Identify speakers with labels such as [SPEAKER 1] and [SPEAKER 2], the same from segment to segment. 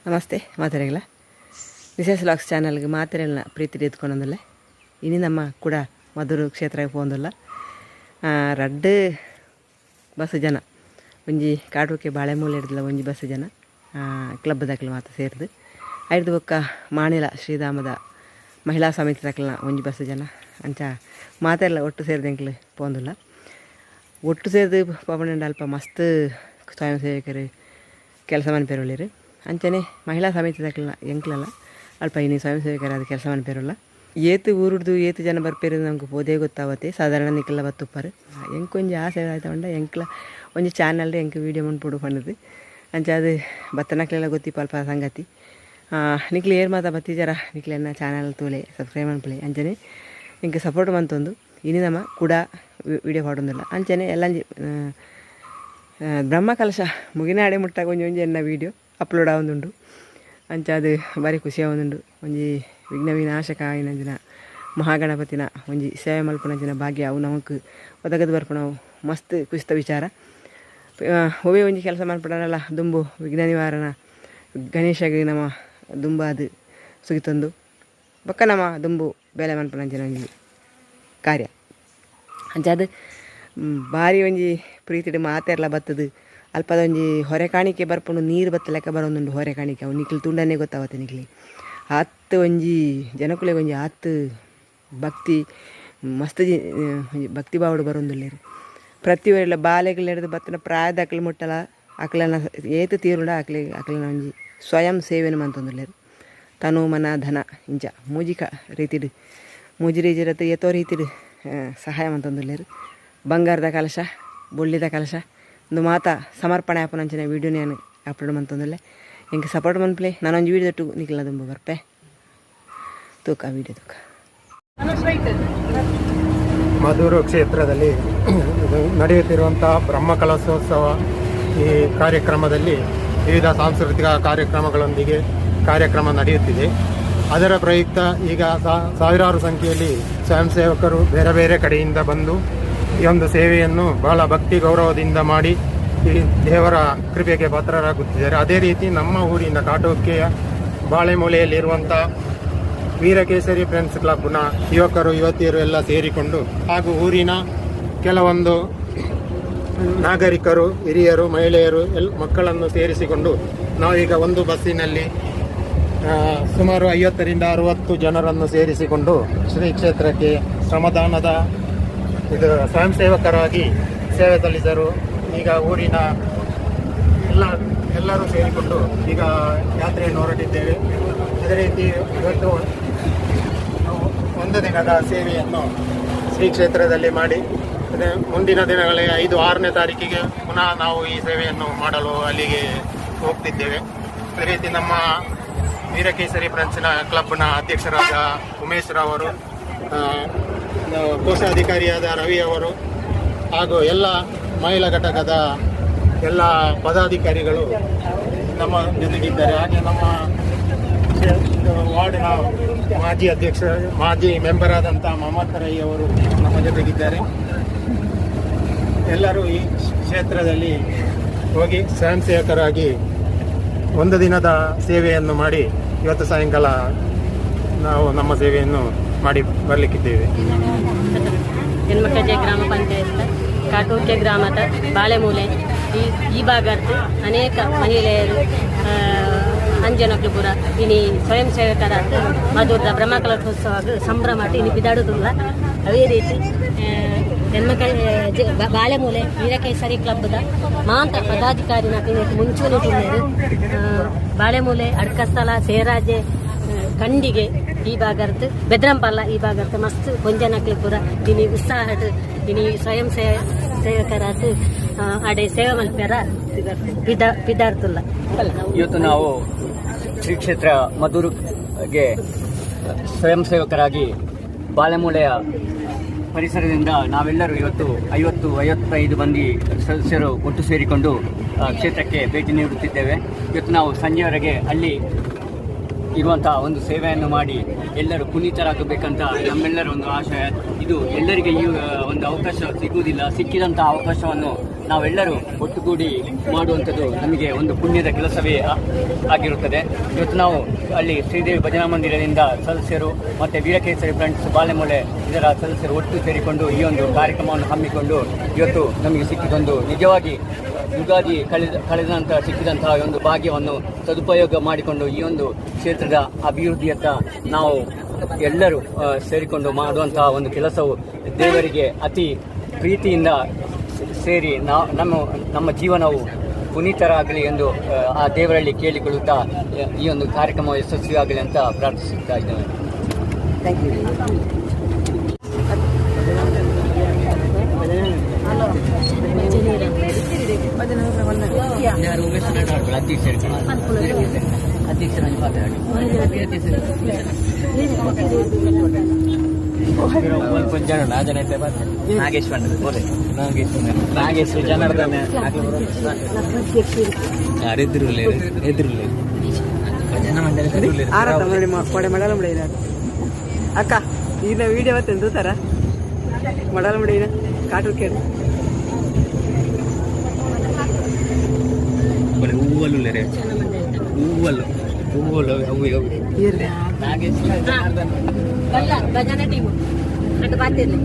[SPEAKER 1] ನಮಸ್ತೆ ಮಾತೆರೆಗ್ಲ. ವಿಶೇಷ ವ್ಲಾಗ್ಸ್ ಚಾನಲ್ಗೆ ಮಾತೆರೆಲ್ನ ಪ್ರೀತಿ ಎತ್ಕೊಂಡೊಂದುಲ್ಲೆ. ಇನಿ ನಮ್ಮ ಕೂಡ ಮಧುರು ಕ್ಷೇತ್ರಕ್ಕೆ ಪೋಂದುಲ್ಲ. ರಡ್ಡ್ ಬಸ್ ಜನ, ಒಂಜಿ ಕಾಟುಕೆ ಬಾಳೆಮೂಲೆ ಹಿಡ್ದಲ ಒಂಜಿ ಬಸ್ ಜನ, ಕ್ಲಬ್ ದಕ್ಲು ಮಾತ ಸೇರ್ದು, ಐಡ್ದ್ ಬೊಕ್ಕ ಮಾಣಿಲ ಶ್ರೀಧಾಮದ ಮಹಿಳಾ ಸಮಿತಿ ದಕ್ಲ್ನ ಒಂಜಿ ಬಸ್ ಜನ, ಅಂಚ ಮಾತೆರ್ಲ ಒಟ್ಟು ಸೇರ್ದು ಎಂಕ್ಲು ಪೋಂದುಲ್ಲ. ಒಟ್ಟು ಸೇರ್ದು ಪೋಪುಂಡ ಅಲ್ಪ ಮಸ್ತ್ ಸ್ವಯಂ ಸೇವಕರು ಕೆಲಸ ಮನ್ಪೆರುಲ್ಲೆರ್. ಅಂಚನೆ ಮಹಿಳಾ ಸಮಿತಿ ದಕ್ಲ್ನ ಎಂಕ್ಲಲ ಅಲ್ಪ ಇನಿ ಸ್ವಯಂ ಸೇವಕರಾದ್ ಕೆಲಸ ಮನ್ಪೆರುಲ್ಲ. ಏತ್ ಊರುಡ್ದು ಏತ್ ಜನ ಬರ್ಪೆರ್ ನಂಕ್ ಪೋದೇ ಗೊತ್ತಾವತೆ. ಸಾಧಾರಣ ನಿಕಲ್ಲ ಬತ್ತುಪ್ಪರು. ಎಂಕೊಂಜಿ ಆಸೆ ಆಯ್ತಂಡ ಎಂಕ್ಲ ಒಂಜಿ ಚಾನಲ್ ಎಂಕ್ ವೀಡಿಯೋ ಮನ್ಪೊಡು ಪಂಡುದು. ಅಂಚಾದ್ ಬತ್ತನಕ್ಲೆಲ ಗೊತ್ತಿಪ್ಪ ಅಲ್ಪ ಸಂಗತಿ. ನಿಕ್ಲು ಏರ್ ಮಾತ ಬತ್ತಿಜರ, ನಿಕ್ಲೆನ ಚಾನಲ್ ತೂಲೆ, ಸಬ್ಸ್ಕ್ರೈಬ್ ಮನ್ಪುಲೆ. ಅಂಚನೆ ಎಂಕ್ ಸಪೋರ್ಟ್ ಮಂತೊಂದು ಇನಿ ನಮ ಕೂಡ ವೀಡಿಯೋ ಪಾಡೊಂದುಲ್ಲ. ಅಂಚನೆ ಎಲ್ಲಂಜಿ ಬ್ರಹ್ಮ ಕಲಶ ಮುಗಿನಾಡೆ ಮುಟ್ಟ ಒಂಜಿ ಒಂಜಿ ಎನ್ನ ವೀಡಿಯೋ ಅಪ್ಲೋಡ್ ಆವೊಂದುಂಡು. ಅಂಚಾದ್ ಬಾರಿ ಖುಷಿ ಆವೊಂದುಂಡು. ಒಂಜಿ ವಿಘ್ನ ವಿನಾಶಕ ಆಯಿನಂಚಿನ ಮಹಾಗಣಪತಿನ ಒಂಜಿ ಸೇವೆ ಮಲ್ಪುನಂಚಿನ ಭಾಗ್ಯ ಅವು ನಮಕ್ ಒದಗದು ಬರ್ಪುನವು ಮಸ್ತ್ ಖುಷಿತ ವಿಚಾರ. ಒವ್ವೇ ಒಂಜಿ ಕೆಲಸ ಮನ್ಪುಡನಲ್ಲ ದುಂಬು ವಿಘ್ನ ನಿವಾರಣ ಗಣೇಶಗ್ ನಮ ದುಂಬಾದ್ ಸುಗಿತೊಂದು ಬೊಕ್ಕ ನಮ ದುಂಬು ಬೇಲೆ ಮನ್ಪುನಂಚಿನ ಒಂಜಿ ಕಾರ್ಯ. ಅಂಚಾದ್ ಬಾರಿ ಒಂಜಿ ಪ್ರೀತಿಡ್ ಮಾತೆರ್ಲ ಬತ್ತದು. ಅಲ್ಪದ ಒಂಜಿ ಹೊರೆ ಕಾಣಿಕೆ ಬರ್ಪುಂಡು, ನೀರು ಬತ್ತ ಲೆಕ್ಕ ಬರೋದುಂಡು ಹೊರೆ ಕಾಣಿಕೆ. ಅವು ನಿಕ್ಲು ತೂಂಡನೆ ಗೊತ್ತಾವತ್ತೆ ನಿಕ್ಲೆ. ಆತ್ ಒಂಜಿ ಜನಕುಲೆಗ್ ಒಂಜಿ ಆತ್ ಭಕ್ತಿ, ಮಸ್ತ್ ಒಂಜಿ ಭಕ್ತಿ ಭಾವಡ್ ಬರೋಂದುಲ್ಲೆರ್. ಪ್ರತಿ ಒರಿಲ ಬಾಲೆಗ್ಲೆಡ್ದ್ ಬತ್ತಿನ ಪ್ರಾಯದಕ್ಲು ಮುಟ್ಟಲ ಅಕ್ಲೆನ ಏತ್ ತೀರುಂಡ ಅಕ್ಲೆ ಅಕ್ಲೆನ ಒಂಜಿ ಸ್ವಯಂ ಸೇವೆನ್ ಮಂತೊಂದುಲ್ಲೆರ್. ತನು ಮನ ಧನ ಇಂಚ ಮೂಜಿ ಕ ರೀತಿಡ್, ಮೂಜಿ ರೀತಿಡ್ ಏತೋ ರೀತಿಡ್ ಸಹಾಯ ಮಂತೊಂದುಲ್ಲೆರ್. ಬಂಗಾರದ ಕಲಶ, ಬೊಳ್ಳಿದ ಕಲಶ ಉಂದು ಮಾತ ಸಮರ್ಪಣೆ ಆಪುನಂಚಿನ ವೀಡಿಯೋನ ಯಾನ್ ಅಪ್ಲೋಡ್ ಮಂತೊಂದುಲ್ಲೆ. ಎಂಕ್ ಸಪೋರ್ಟ್ ಮನ್ಪುಲೆ. ನಾನೊಂಜಿ ವೀಡಿಯೋ ದೊಟ್ಟು ನಿಕ್ಲೆನ ದುಂಬು ಬರ್ಪೆ. ತೂಕ, ವೀಡಿಯೋ ತೂಕ.
[SPEAKER 2] ಮಧೂರು ಕ್ಷೇತ್ರದಲ್ಲಿ ಇದು ನಡೆಯುತ್ತಿರುವಂತಹ ಬ್ರಹ್ಮ ಕಲಶೋತ್ಸವ ಈ ಕಾರ್ಯಕ್ರಮದಲ್ಲಿ ವಿವಿಧ ಸಾಂಸ್ಕೃತಿಕ ಕಾರ್ಯಕ್ರಮಗಳೊಂದಿಗೆ ಕಾರ್ಯಕ್ರಮ ನಡೆಯುತ್ತಿದೆ. ಅದರ ಪ್ರಯುಕ್ತ ಈಗ ಸಾವಿರಾರು ಸಂಖ್ಯೆಯಲ್ಲಿ ಸ್ವಯಂ ಸೇವಕರು ಬೇರೆ ಬೇರೆ ಕಡೆಯಿಂದ ಬಂದು ಈ ಒಂದು ಸೇವೆಯನ್ನು ಬಹಳ ಭಕ್ತಿ ಗೌರವದಿಂದ ಮಾಡಿ ಈ ದೇವರ ಕೃಪೆಗೆ ಪಾತ್ರರಾಗುತ್ತಿದ್ದಾರೆ. ಅದೇ ರೀತಿ ನಮ್ಮ ಊರಿನ ಕಾಟೋಕೆಯ ಬಾಳೆಮೂಲೆಯಲ್ಲಿರುವಂಥ ವೀರಕೇಸರಿ ಫ್ರೆಂಡ್ಸ್ ಕ್ಲಬ್ನ ಯುವಕರು, ಯುವತಿಯರು ಎಲ್ಲ ಸೇರಿಕೊಂಡು ಹಾಗೂ ಊರಿನ ಕೆಲವೊಂದು ನಾಗರಿಕರು, ಹಿರಿಯರು, ಮಹಿಳೆಯರು, ಮಕ್ಕಳನ್ನು ಸೇರಿಸಿಕೊಂಡು ನಾವೀಗ ಒಂದು ಬಸ್ಸಿನಲ್ಲಿ ಸುಮಾರು 50ರಿಂದ 60 ಜನರನ್ನು ಸೇರಿಸಿಕೊಂಡು ಶ್ರೀ ಕ್ಷೇತ್ರಕ್ಕೆ ಶ್ರಮದಾನದ ಇದು ಸ್ವಯಂ ಸೇವಕರಾಗಿ ಸೇವೆ ಸಲ್ಲಿಸಲು ಈಗ ಊರಿನ ಎಲ್ಲರೂ ಸೇರಿಕೊಂಡು ಈಗ ಯಾತ್ರೆಯನ್ನು ಹೊರಟಿದ್ದೇವೆ. ಅದೇ ರೀತಿ ಇವತ್ತು ಒಂದು ದಿನದ ಸೇವೆಯನ್ನು ಶ್ರೀ ಕ್ಷೇತ್ರದಲ್ಲಿ ಮಾಡಿ, ಅದೇ ಮುಂದಿನ ದಿನಗಳಲ್ಲಿ 5, 6ನೇ ತಾರೀಕಿಗೆ ಪುನಃ ನಾವು ಈ ಸೇವೆಯನ್ನು ಮಾಡಲು ಅಲ್ಲಿಗೆ ಹೋಗ್ತಿದ್ದೇವೆ. ಅದೇ ರೀತಿ ನಮ್ಮ ವೀರಕೇಸರಿ ಫ್ರೆಂಡ್ಸಿನ ಕ್ಲಬ್ನ ಅಧ್ಯಕ್ಷರಾದ ಉಮೇಶ್ ರವರು, ಕೋಶಾಧಿಕಾರಿಯಾದ ರವಿ ಅವರು ಹಾಗೂ ಎಲ್ಲ ಮಹಿಳಾ ಘಟಕದ ಎಲ್ಲ ಪದಾಧಿಕಾರಿಗಳು ನಮ್ಮ ಜೊತೆಗಿದ್ದಾರೆ. ಹಾಗೆ ನಮ್ಮ ವಾರ್ಡಿನ ಮಾಜಿ ಅಧ್ಯಕ್ಷ, ಮಾಜಿ ಮೆಂಬರ್ ಆದಂಥ ಮಮತಾ ರೈ ಅವರು ನಮ್ಮ ಜೊತೆಗಿದ್ದಾರೆ. ಎಲ್ಲರೂ ಈ ಕ್ಷೇತ್ರದಲ್ಲಿ ಹೋಗಿ ಸ್ವಯಂ ಸೇವಕರಾಗಿ ಒಂದು ದಿನದ ಸೇವೆಯನ್ನು ಮಾಡಿ ಇವತ್ತು ಸಾಯಂಕಾಲ ನಾವು ನಮ್ಮ ಸೇವೆಯನ್ನು ಮಾಡಿ ಬರಲಿಕ್ಕಿದ್ದೇವೆ.
[SPEAKER 3] ಎನ್ಮಕಜೆ ಗ್ರಾಮ ಪಂಚಾಯತ್, ಕಾಟೂಕೆ ಗ್ರಾಮದ ಬಾಳೆಮೂಲೆ ಈ ಈ ಭಾಗದ ಅನೇಕ ಮಹಿಳೆಯರು, ಅಂಜನಕ್ಲುಪುರ ಇನಿ ಸ್ವಯಂ ಸೇವಕರಾದ ಮಧುರದ ಬ್ರಹ್ಮಕಲಶೋತ್ಸವ ಸಂಭ್ರಮ ಇನಿ ಬಿದಾಡುದುಲ್ಲ. ಅದೇ ರೀತಿ ಎನ್ಮಕ ಬಾಳೆಮೂಲೆ ವೀರಕೇಸರಿ ಕ್ಲಬ್ದ ಮಾಂತ ಪದಾಧಿಕಾರಿನ ಮುಂಚೂಣಿ ತುಲ್ಲೆರ್. ಬಾಳೆಮೂಲೆ, ಅಡ್ಕಸ್ಥಲ, ಸೇರಾಜೆ, ಕಂಡಿಗೆ ಈ ಭಾಗರ್ತ್, ಬೆದ್ರಂಪಲ್ಲ ಈ ಭಾಗರ್ತ್ ಮಸ್ತ್ ಪೊಂಜನಕ್ಲು ಪೂರ ಇನಿ ಉತ್ಸಾಹಡ್ ಇನಿ ಸ್ವಯಂ ಸೇವಕರಾದ ಅಡೆ ಸೇವೆ ಮಲ್ಪೆರ ಪಿದಾರ್ತುಲ್ಲ.
[SPEAKER 4] ಇವತ್ತು ನಾವು ಶ್ರೀ ಕ್ಷೇತ್ರ ಮಧುರಿಗೆ ಸ್ವಯಂ ಸೇವಕರಾಗಿ ಬಾಳೆಮೂಲೆಯ ಪರಿಸರದಿಂದ ನಾವೆಲ್ಲರೂ ಇವತ್ತು 50, 55 ಮಂದಿ ಸದಸ್ಯರು ಒಟ್ಟು ಸೇರಿಕೊಂಡು ಕ್ಷೇತ್ರಕ್ಕೆ ಭೇಟಿ ನೀಡುತ್ತಿದ್ದೇವೆ. ಇವತ್ತು ನಾವು ಸಂಜೆವರೆಗೆ ಅಲ್ಲಿ ಇರುವಂತಹ ಒಂದು ಸೇವೆಯನ್ನು ಮಾಡಿ ಎಲ್ಲರೂ ಪುನೀತರಾಗಬೇಕಂತ ನಮ್ಮೆಲ್ಲರ ಒಂದು ಆಶಯ. ಇದು ಎಲ್ಲರಿಗೆ ಈ ಒಂದು ಅವಕಾಶ ಸಿಗುವುದಿಲ್ಲ. ಸಿಕ್ಕಿದಂತಹ ಅವಕಾಶವನ್ನು ನಾವೆಲ್ಲರೂ ಒಟ್ಟುಗೂಡಿ ಮಾಡುವಂಥದ್ದು ನಮಗೆ ಒಂದು ಪುಣ್ಯದ ಕೆಲಸವೇ ಆಗಿರುತ್ತದೆ. ಇವತ್ತು ನಾವು ಅಲ್ಲಿ ಶ್ರೀದೇವಿ ಭಜನಾ ಮಂದಿರದಿಂದ ಸದಸ್ಯರು ಮತ್ತು ವೀರಕೇಸರಿ ಫ್ರೆಂಡ್ಸ್ ಬಾಳೆಮೂಲೆ ಇದರ ಸದಸ್ಯರು ಒಟ್ಟು ಸೇರಿಕೊಂಡು ಈ ಒಂದು ಕಾರ್ಯಕ್ರಮವನ್ನು ಹಮ್ಮಿಕೊಂಡು ಇವತ್ತು ನಮಗೆ ಸಿಕ್ಕಿದೊಂದು ನಿಜವಾಗಿ ಯುಗಾದಿ ಕಳೆದ ಕಳೆದ ನಂತರ ಸಿಕ್ಕಿದಂತಹ ಒಂದು ಭಾಗ್ಯವನ್ನು ಸದುಪಯೋಗ ಮಾಡಿಕೊಂಡು ಈ ಒಂದು ಕ್ಷೇತ್ರದ ಅಭಿವೃದ್ಧಿಯತ್ತ ನಾವು ಎಲ್ಲರೂ ಸೇರಿಕೊಂಡು ಮಾಡುವಂತಹ ಒಂದು ಕೆಲಸವು ದೇವರಿಗೆ ಅತಿ ಪ್ರೀತಿಯಿಂದ ಸೇರಿ ನಮ್ಮ ನಮ್ಮ ಜೀವನವು ಪುನೀತರಾಗಲಿ ಎಂದು ಆ ದೇವರಲ್ಲಿ ಕೇಳಿಕೊಳ್ಳುತ್ತಾ ಈ ಒಂದು ಕಾರ್ಯಕ್ರಮ ಯಶಸ್ವಿಯಾಗಲಿ ಅಂತ ಪ್ರಾರ್ಥಿಸುತ್ತಾ ಇದ್ದೇವೆ.
[SPEAKER 1] Thank you.
[SPEAKER 4] ಯಾರು ಉಮೇಶ್ ನಾಡಾಡ್ಗಳು ಅಧ್ಯಕ್ಷರು ಅಧ್ಯಕ್ಷರನ್ನು ಮಾತನಾಡಿ. ನಾಗೇಶ್ವರ ನಾಗೇಶ್ವರ ಜನಾರ್ದನ.
[SPEAKER 5] ಎದುರುಲ್ಲೇರು.
[SPEAKER 1] ಆರತ್ತ ನೋಡಿ ಕೊಡೆ ಮಡಲ ಮುಡಿನ ಅಕ್ಕ ಈನ ವಿಡಿಯೋ ಮತ್ತೆ ತರ ಮಡಲ ಮುಡಿನ ಕಾಟು ಕೇಳು.
[SPEAKER 5] ಹೂವಲ್ಲು ಹೂವಲ್ಲು ಹೂವಲ್ಲು ಅವು ಅವು.
[SPEAKER 4] ನಾಗೇಶ್ವರ ಜನಾರ್ದನ.
[SPEAKER 3] ಬಲ್ಲ ಭಜನಾ ಟೀಮು ಅటు ಬಾತಿರ್ಲಿ.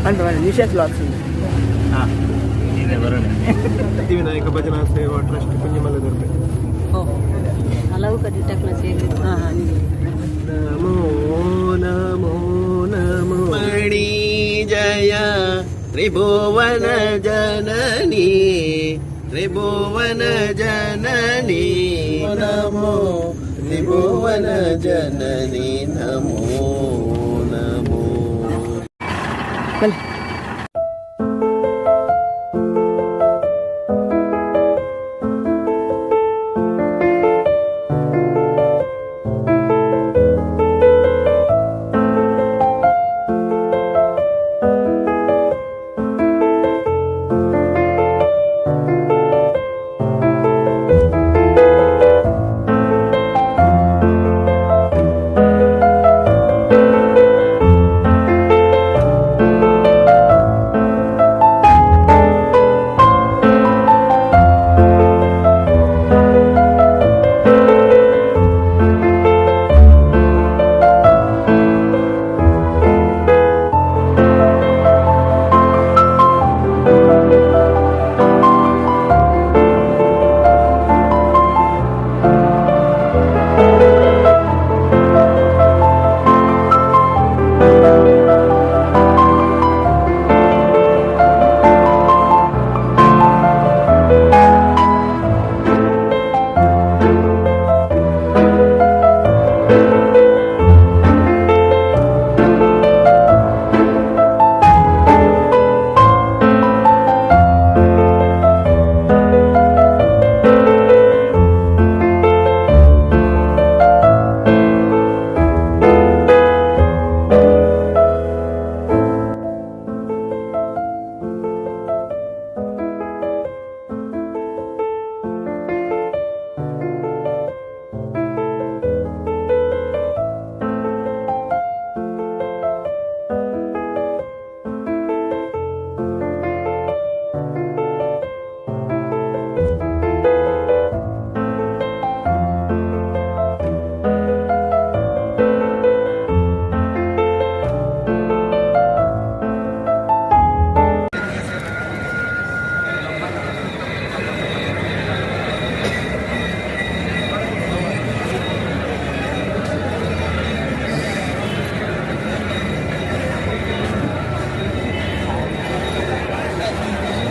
[SPEAKER 1] ಪಂಡ ನಿಶೇಷ್ ಬ್ಲಾಗ್ಸ್.
[SPEAKER 2] ಸಿದ್ಧಿವಿನಾಯಕ ಭಜನಾ ಸೇವಾ ಟ್ರಸ್ಟ್, ಕುಂಜಿಮಲೆ ದೊರ್ಬೆ.
[SPEAKER 3] ಹಲವು ಕದಿಟಕ್ನ ಸೇರಿ.
[SPEAKER 1] ಹಾಂ ಹಾಂ.
[SPEAKER 2] ನಮೋ ನಮೋ ನಮೋ
[SPEAKER 6] ಮಣಿ ಜಯ ತ್ರಿಭುವನ ಜನನಿ, ತ್ರಿಭುವನ ಜನನಿ, ನಮೋ ತ್ರಿಭುವನ ಜನನಿ, ನಮೋ ನಮೋ.
[SPEAKER 1] ಬನ್ನಿ.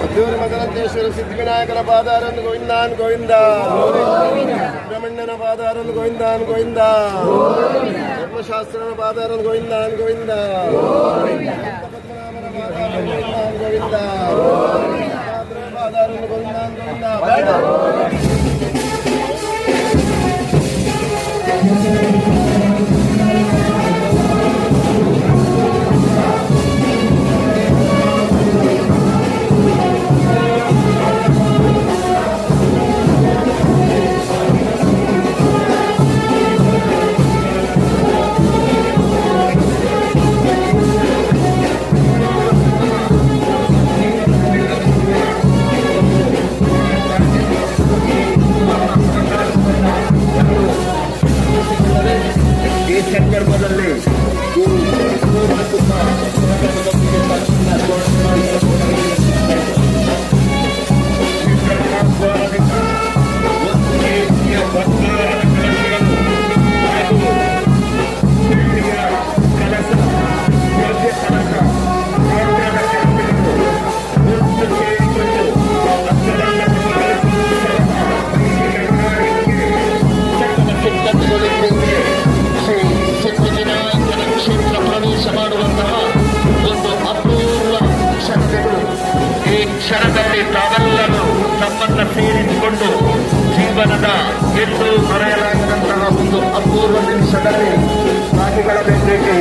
[SPEAKER 6] ಮದ್ದೂರು ಮದನಂತೇಶ್ವರ ಸಿದ್ಧಿವಿನಾಯಕನ ಪಾದಾರನ್ನು ಗೋವಿಂದಾನ್ ಗೋವಿಂದ, ಸುಬ್ರಹ್ಮಣ್ಯನ ಪಾದಾರನ್ನು ಗೋವಿಂದಾನ್ ಗೋವಿಂದ, ಧರ್ಮಶಾಸ್ತ್ರನ ಪಾದಾರನ್ನು ಗೋವಿಂದಾನ್ ಗೋವಿಂದ, ಪದ್ಮನಾಭನ ಪಾದಾರನ್ನು ಗೋವಿಂದಾನ್ ಗೋವಿಂದ, ಪಾದಾರನ್ನು ಗೋವಿಂದಾನ್ ಗೋವಿಂದ.
[SPEAKER 7] ಎಂದು ಮರೆಯಲಾಗದಂತಹ ಒಂದು ಅಪೂರ್ವ ನಿಮಿಷದಲ್ಲಿ ಸ್ವಾಮಿಗಳ ಭೇಟಿ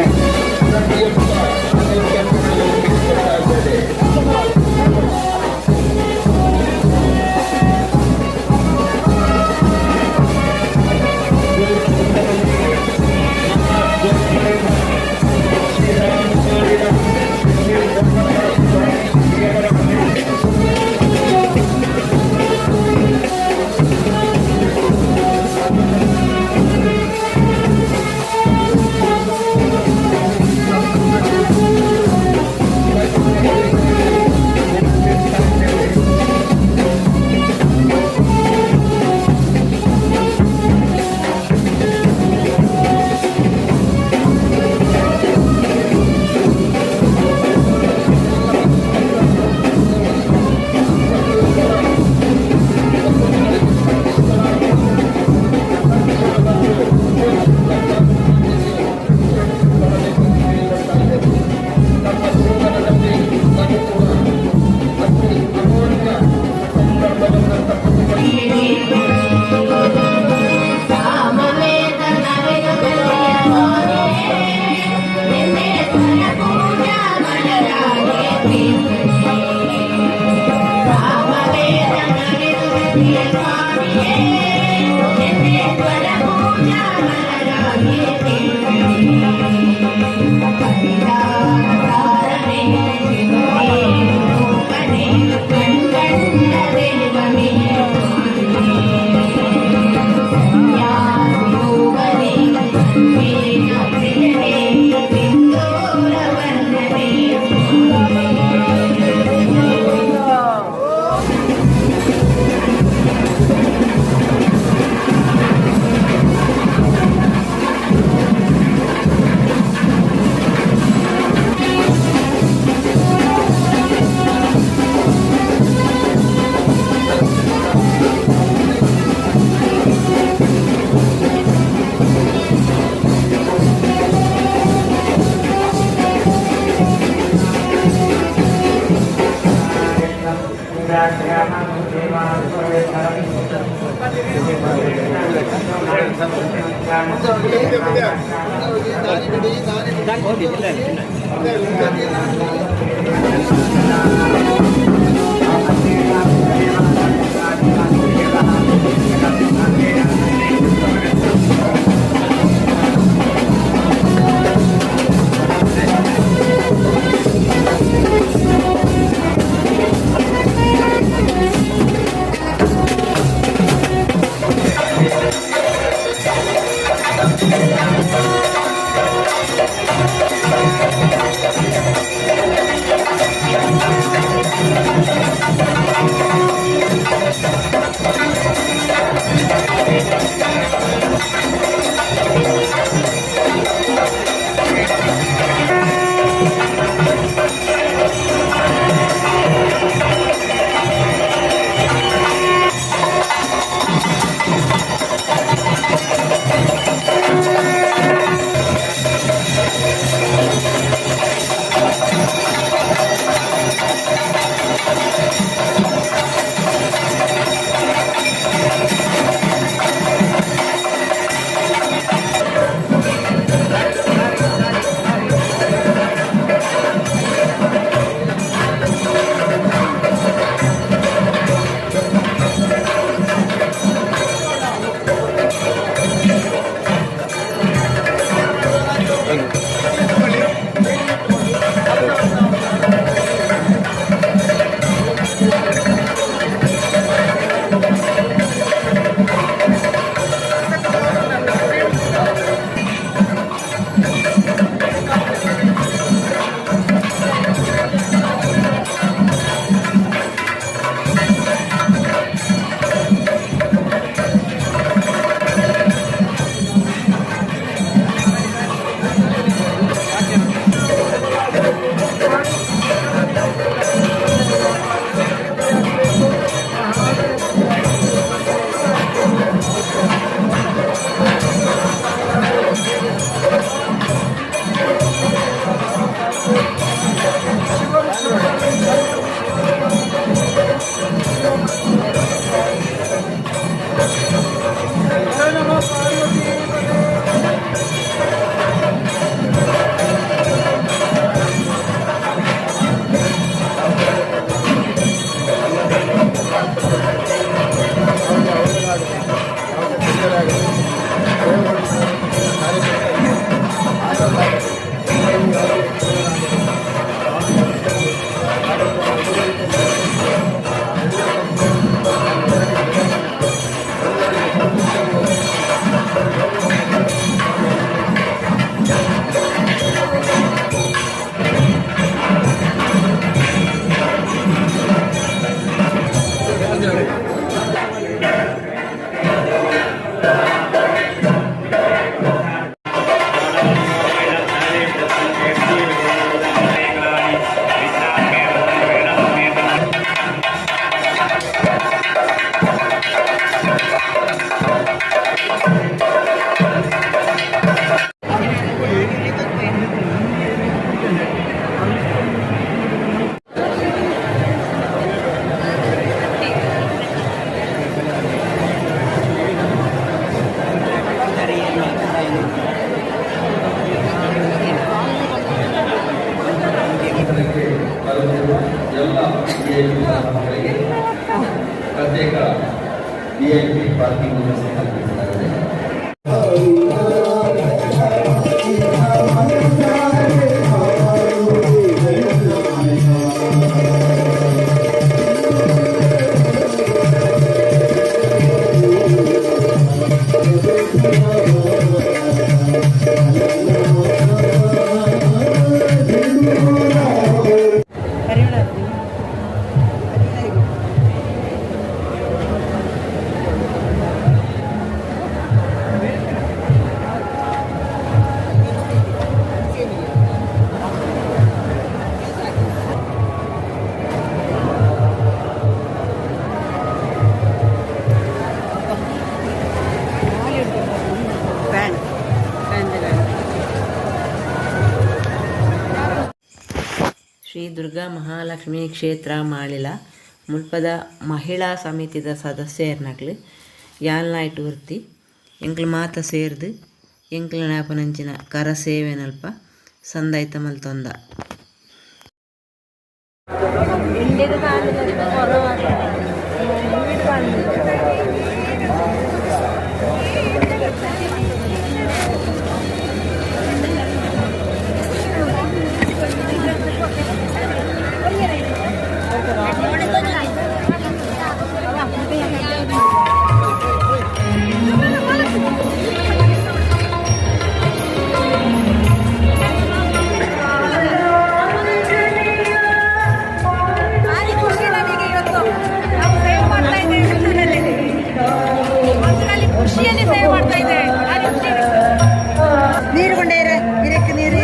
[SPEAKER 7] ಒಪ್ಪಿಸಿಕೊಡ್ತಾ ಇದ್ದೇವೆ. ಪಾರ್ಕಿಂಗ್ ವ್ಯವಸ್ಥೆ ಕಲ್ಪಿಸಲಾಗಿದೆ.
[SPEAKER 1] ಶ್ರೀ ದುರ್ಗಾ ಮಹಾಲಕ್ಷ್ಮೀ ಕ್ಷೇತ್ರ ಮಾಳಿಲ ಮುಲ್ಪದ ಮಹಿಳಾ ಸಮಿತಿದ ಸದಸ್ಯೆರ್ನಕ್ಲು ಯಾಲ್ನಾಯ್ಟ್ ವೃತ್ತಿ ಎಂಕ್ಲು ಮಾತ ಸೇರ್ದು ಎಂಕ್ಲ ಜ್ಞಾಪನಂಚಿನ ಕರ ಸೇವೆನಲ್ಪ ಸಂದಾಯ್ತ ಮಲ್ತೊಂದ.
[SPEAKER 8] ಭಾರಿ ಖುಷಿ ನಮಗೆ. ಇವತ್ತು ನಾವು ಸೇವೆ ಮಾಡ್ತಾ ಇದ್ದೇವೆ. ಮದ್ದೂರಲ್ಲಿ ಮದ್ದೂರಲ್ಲಿ ಖುಷಿಯಲ್ಲಿ ಸೇವೆ ಮಾಡ್ತಾ ಇದ್ದೇವೆ. ಭಾರಿ ಖುಷಿ.
[SPEAKER 1] ನೀರು ಕೊಂಡೇರೆ ಹಿರಕ್ಕೆ ನೀರು.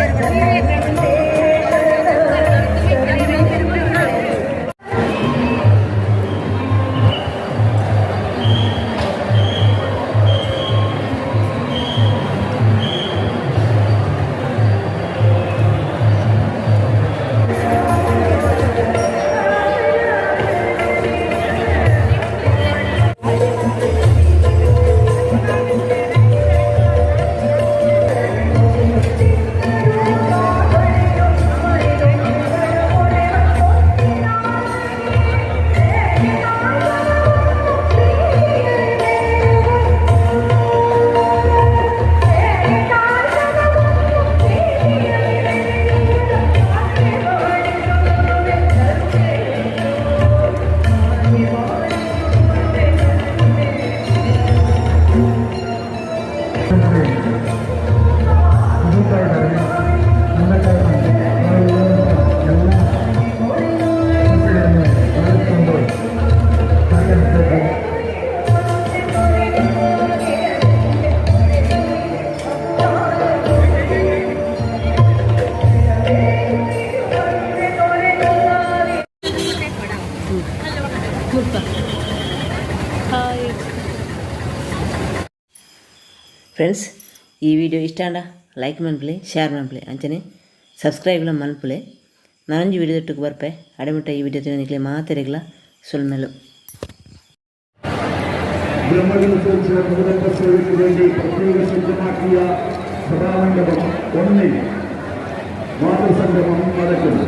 [SPEAKER 3] ಹಾಯ್.
[SPEAKER 1] ಫ್ರೆಂಡ್ಸ್, ಈ ವಿಡಿಯೋ ಇಷ್ಟ ಆಂಡ ಲೈಕ್ ಮನ್ಪುಲೆ, ಶೇರ್ ಮನ್ಪುಲೆ, ಅಂಚನೆ ಸಬ್ಸ್ಕ್ರೈಬ್ಲ ಮನ್ಪುಲೆ. ನಾನೊಂಜಿ ವಿಡಿಯೋ ದೊಟ್ಟುಗು ಬರ್ಪೆ. ಅಡೆಮುಟ್ಟ ಈ ವಿಡಿಯೋ ತಿನ್ನೋನಿಕ್ಲೆ ಮಾತೆರೆಗ್ಲ ಸೊಲ್ಮೆಲು.
[SPEAKER 7] ബ്രഹ്മകലശോത്സവ മൃദംഗ സേവയ്ക്ക് വേണ്ടി പ്രത്യേക സജ്ജമാക്കിയ സഭാമണ്ഡപം ഒന്നിൽ മാതൃസംഗമം നടക്കുന്നു.